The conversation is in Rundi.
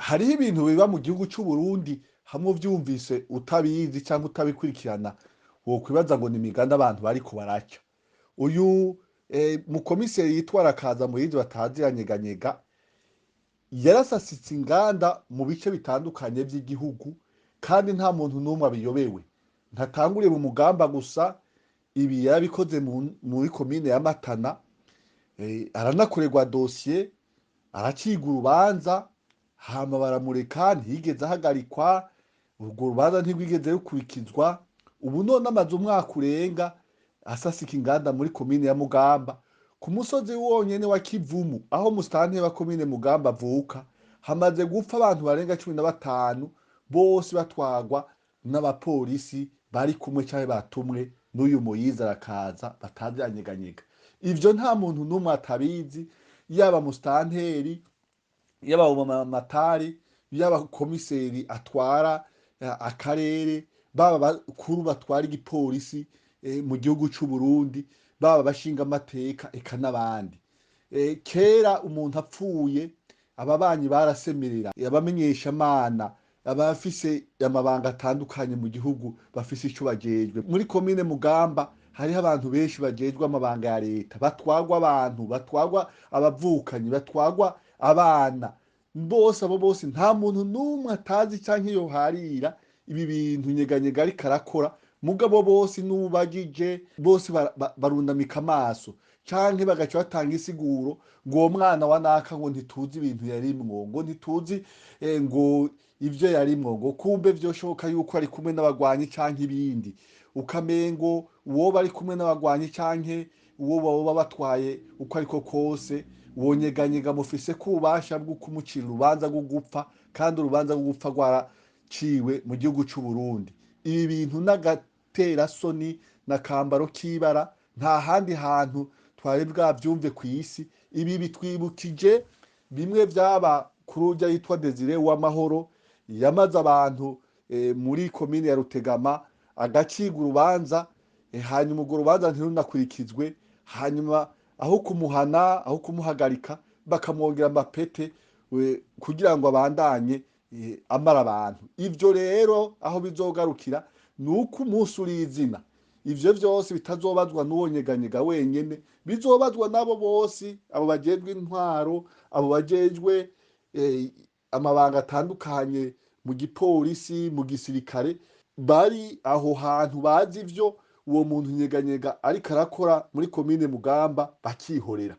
Hariho ibintu biba mu gihugu c'u Burundi hamwe uvyumvise utabizi canke utabikurikirana wokwibaza ngo ni imigani abantu bariko baraca. Uyu mukomiseri yitwa Arakaza Muhizi bataziranyeganyega yarasasitse inganda mu bice bitandukanye vy'igihugu kandi nta muntu n'umwe abiyobewe. Ntatanguriye mu Mugamba gusa, ibi yarabikoze muri komine ya Matana, aranakorerwa dosiye, aracirwa urubanza, hama baramureka, ntiyigeze ahagarikwa, urwo rubanza ntirwigeze rukurikizwa. Ubu none amaze umwaka urenga asasika inganda muri komine ya Mugamba, ku musozi wonyene wa Kivumu aho musitanteri wa komine Mugamba avuka, hamaze gupfa abantu barenga 15 bose batwarwa n'abapolisi bari kumwe canke batumwe n'uyu Moyize Arakaza bataziranyeganyega. Ivyo nta muntu n'umwe atabizi, yaba musitanteri, yaba matari, yaba komiseri atwara akarere, baba bakuru batwara igipolisi mu gihugu c'u Burundi, baba bashinga amateka eka n'abandi. Kera umuntu apfuye ababanyi barasemerera, abamenyeshamana, abafise amabanga atandukanye mu gihugu bafise ico bajejwe. Muri komine Mugamba hariho abantu benshi bajejwe amabanga ya leta, batwarwa abantu, batwarwa abavukanyi, batwarwa abana bose. Abo bose nta muntu n'umwe atazi canke yoharira ibi bintu Nyeganyega ariko arakora. Mugabo bose n'ubagije bose barunamika amaso canke bagaca batanga isiguro ngo uwo mwana wa naka ngo ntituzi ibintu yarimwo, ngo ntituzi ngo ivyo yarimwo, ngo kumbe vyoshoboka yuko ari kumwe n'abagwanyi canke ibindi. Ukamengo uwo bari kumwe n'abagwanyi canke uwo baba batwaye uko ariko kose, uwo Nyeganyega mufise ko ububasha bwo kumucira urubanza rwo gupfa, kandi urubanza rwo gupfa rwaraciwe mu gihugu c'u Burundi. Ibi bintu n'agaterasoni n'akambaro k'ibara, nta handi hantu twari bwavyumve kw'isi. Ibi bitwibukije bimwe vyaba kuri urya yitwa Desire Uwamahoro, yamaze abantu muri komine ya Rutegama, agacirwa urubanza, hanyuma urwo rubanza ntirunakurikizwe, hanyuma aho kumuhana, aho kumuhagarika, bakamwongera amapete kugira ngo abandanye amara abantu. Ivyo rero aho bizogarukira ni uko umunsi uri izina, ivyo vyose bitazobazwa n'uwo Nyeganyega wenyene, bizobazwa n'abo bose, abo bajejwe intwaro, abo bajejwe amabanga atandukanye mu gipolisi, mu gisirikare, bari aho hantu bazi ivyo uwo muntu Nyeganyega ariko arakora muri komine Mugamba bakihorera.